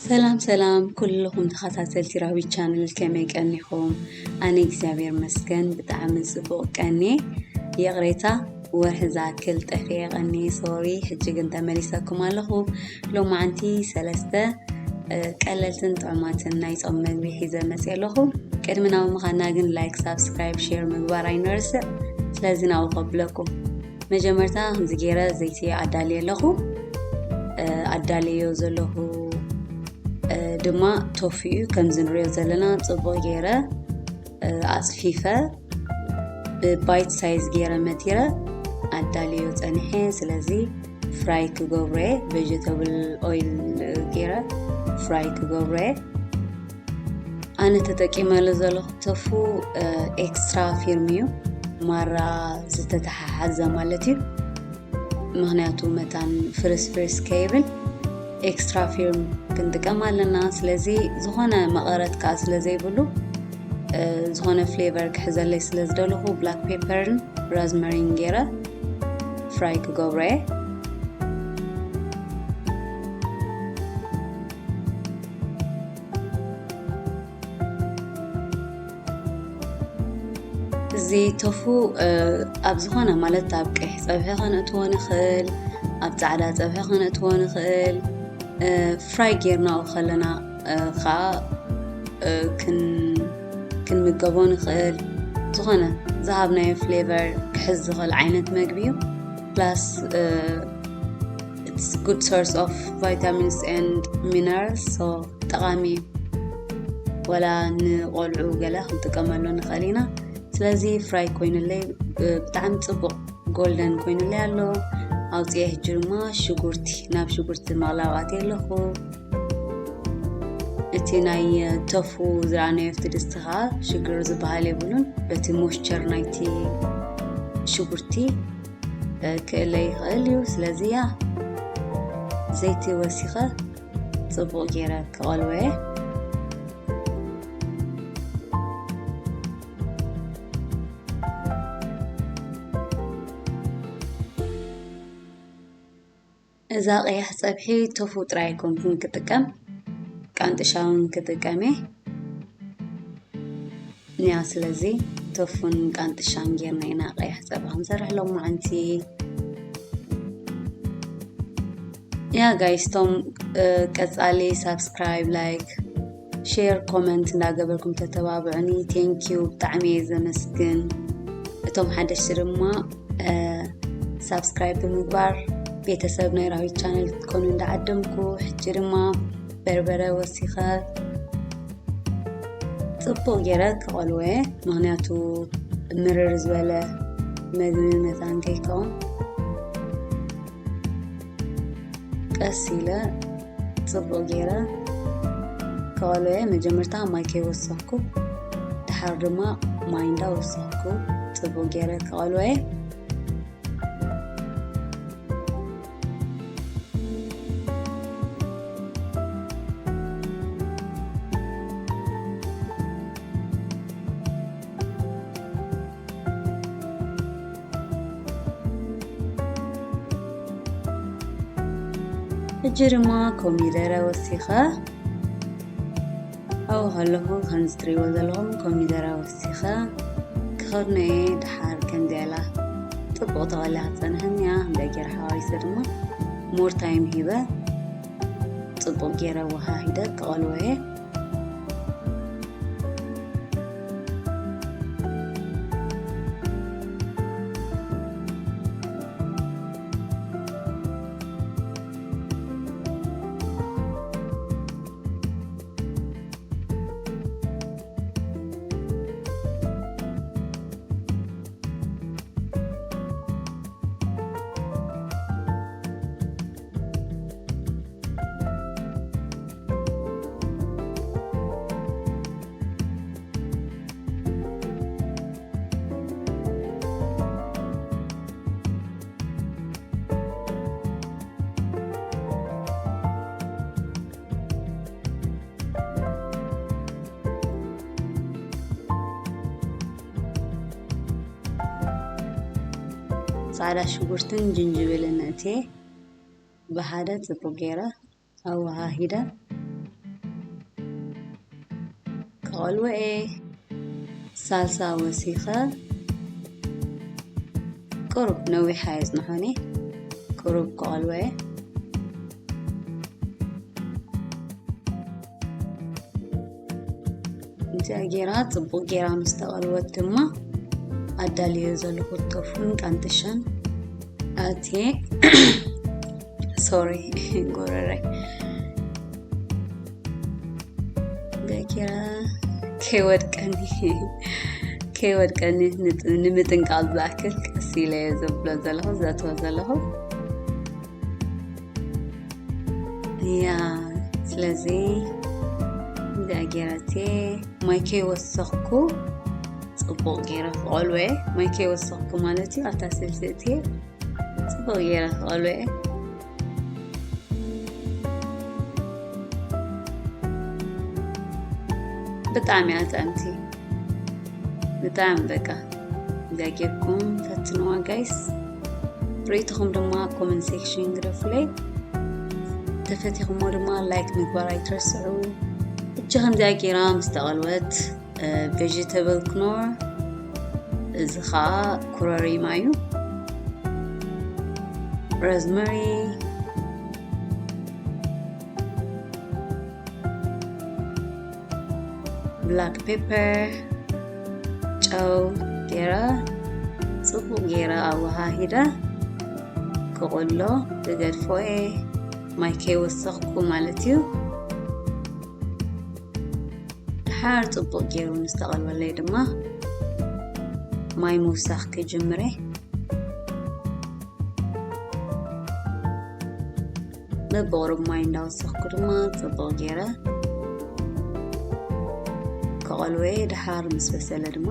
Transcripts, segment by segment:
ሰላም ሰላም ኩልኹም ተኸታተልቲ ራቢት ቻነል፣ ከመይ ቀኒኹም? ኣነ እግዚኣብሔር መስገን ብጣዕሚ ጽቡቕ ቀንየ። ይቕሬታ፣ ወርሒ ዝኣክል ጠፊኤ ቀንየ፣ ሶሪ። ሕጂ ግን ተመሊሰኩም ኣለኹ። ሎማዓንቲ ሰለስተ ቀለልትን ጥዑማትን ናይ ጾም መግቢ ሒዘ መጽእ ኣለኹ። ቅድሚ ናብ ምኻና ግን ላይክ፣ ሳብስክራይብ፣ ሼር ምግባር ኣይንርስዕ። ስለዚ ናብኡ ከብለኩም። መጀመርታ ከምዚ ገይረ ዘይቲ ኣዳልየ ኣለኹ። ኣዳልዮ ዘለኹ ድማ ቶፉ እዩ። ከምዚ ንሪኦ ዘለና ጽቡቕ ገይረ ኣጽፊፈ ብባይት ሳይዝ ገይረ መቲረ ኣዳልዮ ጸኒሐ። ስለዚ ፍራይ ክገብሮ እየ። ቬጀተብል ኦይል ገይረ ፍራይ ክገብሮ እየ። ኣነ ተጠቂመሉ ዘለኹ ቶፉ ኤክስትራ ፊርም እዩ፣ ማራ ዝተተሓሓዘ ማለት እዩ። ምኽንያቱ መታን ፍርስ ፍርስ ከይብል ኤክስትራ ፊርም ክንጥቀም ኣለና። ስለዚ ዝኾነ መቐረት ከዓ ስለ ዘይብሉ፣ ዝኾነ ፍሌቨር ክሕዘለይ ስለ ዝደለኹ ብላክ ፔፐርን ሮዝመሪን ገይረ ፍራይ ክገብሮ እየ። እዚ ቶፉ ኣብ ዝኾነ፣ ማለት ኣብ ቀይሕ ፀብሒ ከነእትዎ ንኽእል፣ ኣብ ፃዕዳ ፀብሒ ከነእትዎ ንኽእል። ፍራይ ጌርናኦ ከለና ከዓ ክንምገቦ ንኽእል። ዝኾነ ዝሃብናዮ ፍሌቨር ክሕዝ ዝኽእል ዓይነት መግቢ እዩ። ፕላስ it's good source of vitamins and minerals, so ጠቓሚ እዩ። ወላ ንቆልዑ ገለ ክንጥቀመሉ ንኽእል ኢና። ስለዚ ፍራይ ኮይኑለይ ብጣዕሚ ጽቡቕ ጎልደን ኮይኑለይ ኣሎ። ኣውፅኤ ሕጂ ድማ ሽጉርቲ፣ ናብ ሽጉርቲ ምቕላው ኣትየ ኣለኹ። እቲ ናይ ቶፉ ዝረኣናዮ ኣብቲ ድስቲ ከዓ ሽግር ዝበሃል የብሉን። በቲ ሞይስቸር ናይቲ ሽጉርቲ ክእለ ይኽእል እዩ። ስለዚ ያ ዘይቲ ወሲኸ ጽቡቕ ገይረ ክቐልዎ እየ። እዛ ቀያሕ ፀብሒ ቶፉ ጥራይ ኣይኮንኩን ክጥቀም፣ ቃንጥሻ እውን ክጥቀም እየ። ያ ስለዚ ቶፉን ቃንጥሻን ጌርና ኢና ቀያሕ ፀብሒ ክንሰርሕ ሎማዓንቲ። ያ ጋይስ፣ ቶም ቀፃሊ ሳብስክራይብ፣ ላይክ፣ ሼር፣ ኮመንት እንዳገበርኩም ተተባብዑኒ፣ ቴንኪዩ፣ ብጣዕሚ እየ ዘመስግን። እቶም ሓደሽቲ ድማ ሳብስክራይብ ብምግባር ቤተሰብ ናይ ራዊት ቻነል ክትኮኑ እንዳዓደምኩ፣ ሕጂ ድማ በርበረ ወሲኸ ጽቡቕ ገይረ ክቐልዎ እየ። ምኽንያቱ ምርር ዝበለ መግቢ መታን ከይከውን ቀስ ኢለ ጽቡቕ ገይረ ክቐልዎ እየ። መጀመርታ ማይ ከይወሰኽኩ፣ ድሓር ድማ ማይ እንዳወሰኽኩ ጽቡቕ ገይረ ክቐልዎ እየ። ሕጂ ድማ ኮሚደረ ወሲኸ ኣብኡ ከለኹ፣ ከምዚ ትሪእዎ ዘለኹም ኮሚደረ ወሲኸ ክኸድኖ እየ። ድሓር ከምዚኣ ኢላ ጽቡቕ ተቐልያ ክትጸንሐኒ እያ። እንታይ ገይረ ሓዋዊሰ ድማ ሞር ታይም ሂበ ጽቡቕ ገይረ ወሃሂደ ክቐልዎ እየ። ጻዕዳ ሽጉርትን ጅንጅብልን እትየ ብሓደ ጽቡቕ ገይረ ኣወሃሂደ። ቆልወኤ ሳልሳ ወሲኸ ቁሩብ ነዊሕ ኣየጽንሖን እየ። ቁሩብ ክቐልወ እየ። እዚኣ ጌራ ጽቡቕ ጌራ ምስ ተቐልወት ድማ ኣዳልዮ ዘለኹ ቶፉን ቃንጥሻን ኣትየ፣ ሶሪ፣ ጎረረይ። እዚኣ ጌራ ከይወድቀኒ፣ ከይወድቀኒ ንምጥንቃቕ ዝኣክል ቀስ ኢለ እየ ዘብሎ ዘለኹ፣ ዘእትዎ ዘለኹ። ያ፣ ስለዚ እዚኣ ጌራ እትየ ማይ ከይወሰኽኩ ጽቡቕ ጌረ ክቐልወ እየ። ማይ ከይወሰኽኩ ማለት እዩ፣ ኣብታ ስልሲ እትየ ጽቡቕ ጌረ ክቐልወ እየ። ብጣዕሚ እያ ጥዕምቲ፣ ብጣዕሚ በቃ። እዚኣ ጌርኩም ፈትንዋ ጋይስ። ርእይቶኹም ድማ ኮመንት ሴክሽን ግደፉለይ። ተፈቲኹሞ ድማ ላይክ ምግባር ኣይትረስዑ። እጂ ከምዚኣ ጌራ ምስ ተቐልወት፣ እ፣ ቬጀተብል ክኖር፣ እዚ ኸዓ ኮረሪማ እዩ። ሮዝመሪ፣ ብላክ ፔፐር፣ ጨው ጌረ ጽቡቕ ጌረ ኣወሃሂደ ክቕሎ ክገድፎ እየ። ማይ ከይወሰኽኩ ማለት እዩ። ድሓር ጽቡቕ ጌሩ ምስ ተቐልወለይ ድማ ማይ ምውሳኽ ክጅምር እየ። በብቑሩብ ማይ እንዳወሰኽኩ ድማ ጽቡቕ ጌረ ከቐልወ እየ። ድሓር ምስ በሰለ ድማ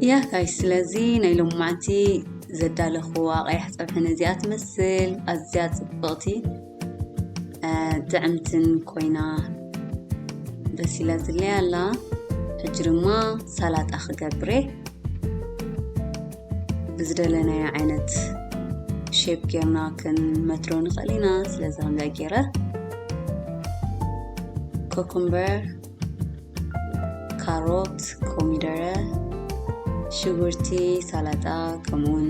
ያ ጋይስ፣ ስለዚ ናይ ሎማዓንቲ ዘዳለኽዋ ቀያሕ ጸብሒ ነዚኣ ትመስል። ኣዝያ ጽብቕቲ፣ እ፣ ጥዕምትን ኮይና በሲላ ዝለያ ኣላ። ሕጂ ድማ ሳላጣ ክገብር እየ። ብዝደለናዮ ዓይነት ሼፕ ጌርና ክንመትሮ ንኽእል ኢና። ስለዚ ከምዚኣ ገይረ ኮኩምበር፣ ካሮት፣ ኮሚደረ፣ ሽጉርቲ፣ ሳላጣ፣ ከምኡውን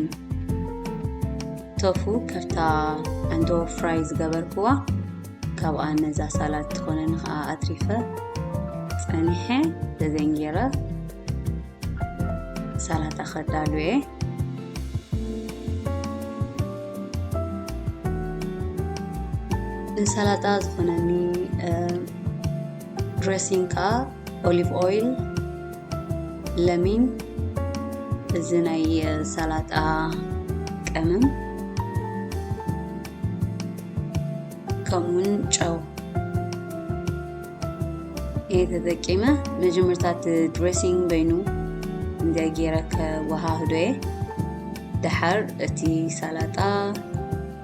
ቶፉ፣ ከፍታ ዕንዶ ፍራይ ዝገበርክዋ፣ ካብኣ ነዛ ሳላድ ትኾነኒ ኸዓ ኣትሪፈ ጸኒሐ ተዘንጌረ ሳላጣ ከዳሉ እየ። ንሳላጣ ዝኾነኒ፣ እ፣ ድሬሲንግ ከዓ ኦሊቭ ኦይል፣ ለሚን፣ እዚ ናይ ሳላጣ ቀመም፣ ከምኡውን ጨው እየ ተጠቂመ። መጀመርታ እቲ ድሬሲንግ በይኑ እንደ ገይረ ከወሃህዶ እየ። ደሓር እቲ ሳላጣ፣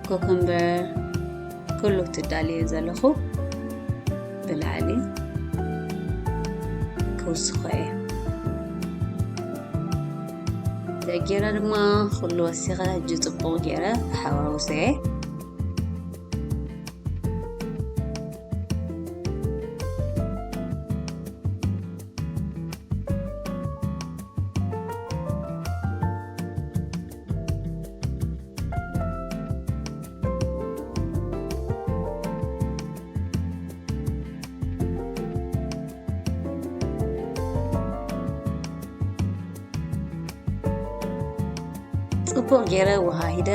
ኮከምበር፣ ኩሉ ትዳልዮ ዘለኹ ብላዕሊ ክውስኾ እየ። ደጊረ ድማ ኩሉ ወሲኸ፣ ሕጂ ጽቡቕ ገይረ ክሓዋውሶ እየ። ጽቡቕ ገይረ ወሃሂደ፣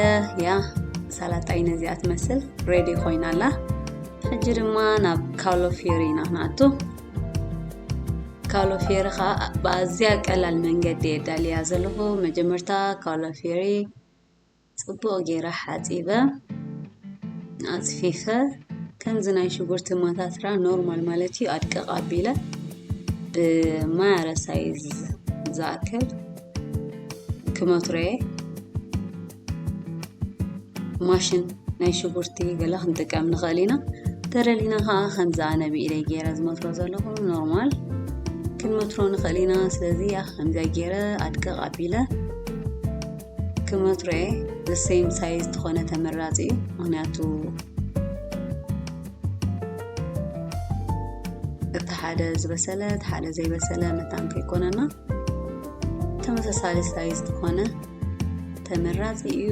ያ ሳላጣይ ነዚኣ ትመስል ሬዲ ኮይና ኣላ። ሕጂ ድማ ናብ ካውሎ ፊዮሪ ኢና ክንኣቱ። ካውሎ ፊዮሪ ኸኣ ብኣዝያ ቀላል መንገዲ እየ ዳልያ ዘለኹ። መጀመርታ ካውሎ ፊዮሪ ጽቡቕ ገይረ ሓጺበ፣ ኣጽፊፈ፣ ከምዚ ናይ ሽጉርቲ ማታትራ ኖርማል ማለት እዩ ኣድቅቕ ኣቢለ ብማያረ ሳይዝ ዝኣክል ክመትሮየ። ማሽን ናይ ሽጉርቲ ገለ ክንጥቀም ንኽእል ኢና። ተደሊና ከዓ ከምዚ ኣነ ብኢደይ ገይረ ዝመትሮ ዘለኹ ኖርማል ክንመትሮ ንኽእል ኢና። ስለዚ ያ ከምዚ ገይረ ኣድቅቕ ኣቢለ ክመትሮየ። The same size ዝኾነ ተመራፂ እዩ። ምክንያቱ እቲ ሓደ ዝበሰለ እቲ ሓደ ዘይበሰለ መታን ከይኮነና ተመሳሳሊ ሳይዝ ዝኾነ ተመራፂ እዩ።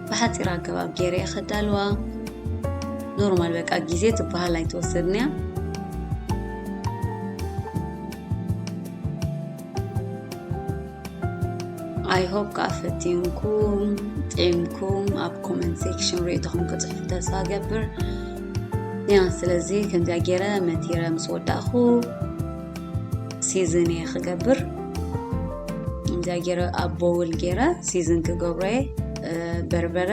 ብሓፂር ኣገባብ ገይረ እየ ከዳልዋ። ኖርማል በቃ ግዜ ትበሃል ኣይትወስድን እያ። I hope ከዓ ፈቲንኩም ጥዒምኩም ኣብ comment section ርእይቶኹም ክፅሕፉ ተስፋ ገብር። ያ ስለዚ ከምዚኣ ገይረ መቲረ ምስ ወዳእኹ ሲዝን እየ ክገብር። ከምዚኣ ገይረ ኣብ ቦውል ገይረ ሲዝን ክገብሮ እየ። በርበረ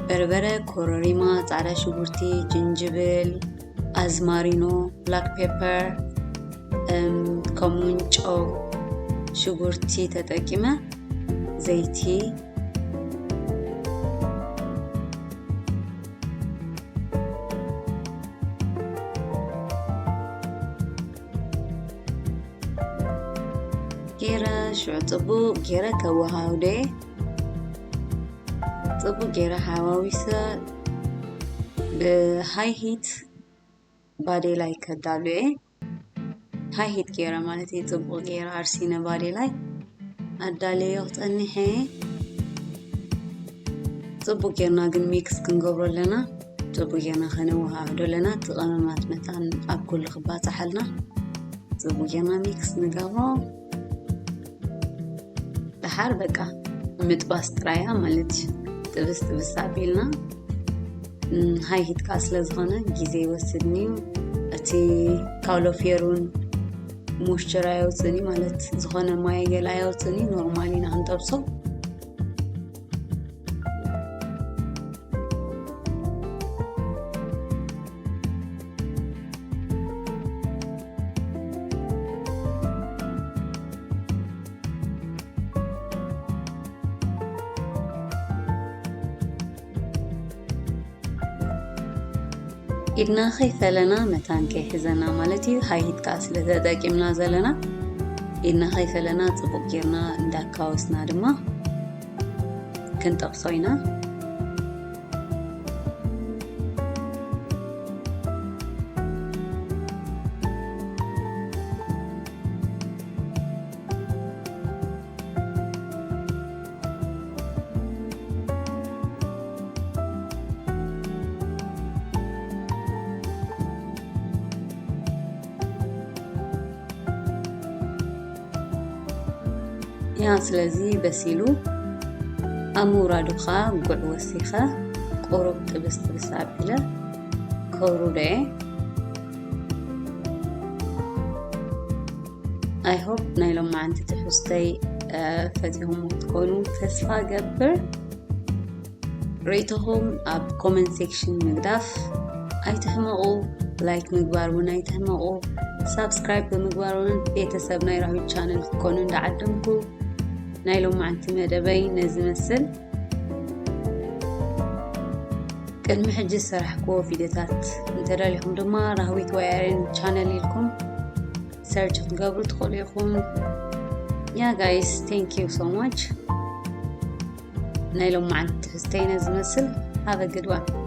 በርበረ፣ ኮረሪማ፣ ፃዕዳ ሽጉርቲ፣ ጅንጅብል፣ ኣዝማሪኖ፣ ብላክ ፔፐር፣ ከምኡውን ጨው፣ ሽጉርቲ ተጠቂመ ዘይቲ ገይረ ሽዑ ፅቡቅ ገይረ ከወሃውደ። ጽቡቅ ገይረ ሓዋዊሰ ብሃይ ሂት ባዴላይ ከዳሉ እየ። ሃይ ሂት ገይረ ማለት እዩ። ጽቡቅ ገይረ ኣርሲነ ባዴላይ ኣዳለዮ ክጸኒሐ። ጽቡቅ ጌርና ግን ሚክስ ክንገብሮ ኣለና። ጽቡቅ ጌርና ከነወሃህዶ ኣለና። እቲ ቀመማት መታን ኣብ ኩሉ ክባጻሓልና ጽቡቅ ጌርና ሚክስ ንገብሮ። ደሓር በቃ ምጥባስ ጥራያ ማለት እዩ። ጥብስ ጥብስ ኣቢልና ሃይ ሂትካ ስለ ዝኾነ ግዜ ይወስድን እዩ። እቲ ካውሎፌሩን ሞይስቸር ኣየውፅእን እዩ ማለት ዝኾነ ማይ ገለ ኣየውፅእን እዩ። ኖርማል ኢና ክንጠብሶ። ኢድና ከይፈለና መታን ከይሕዘና ማለት እዩ። ሃይ ሂት ከዓ ስለ ተጠቂምና ዘለና ኢድና ከይፈለና ፅቡቅ ጌርና እንዳካወስና ድማ ክንጠብሶ ኢና። ያ ስለዚ በሲሉ ኣብ ምውራዱ ከዓ ጉዕ ወሲኸ ቁሩብ ጥብስ ጥብስ ኣቢለ ከውርዶ እየ። I hope ናይ ሎማዓንቲ ትሕዝቶይ ፈቲኹም ክትኮኑ ተስፋ ገብር። ርእይቶኹም ኣብ ኮመንት ሴክሽን ምግዳፍ ኣይትሕመቑ። ላይክ ምግባር እውን ኣይትሕመቑ። ሳብስክራይብ ብምግባር እውን ቤተሰብ ናይ ራህዊት ቻነል ክትኮኑ እንዳዓደምኩ ናይ ሎማዓንቲ መደበይ ነዚ መስል። ቅድሚ ሕጂ ዝሰራሕክዎ ቪድዮታት እንተደሊኹም ድማ ራህዊት ወያሬን ቻነል ኢልኩም ሰርች ክትገብሩ ትኽእሉ ኢኹም። ያ ጋይስ thank you so much። ናይ ሎማዓንቲ ትሕዝተይ ነዚ መስል። Have a good one።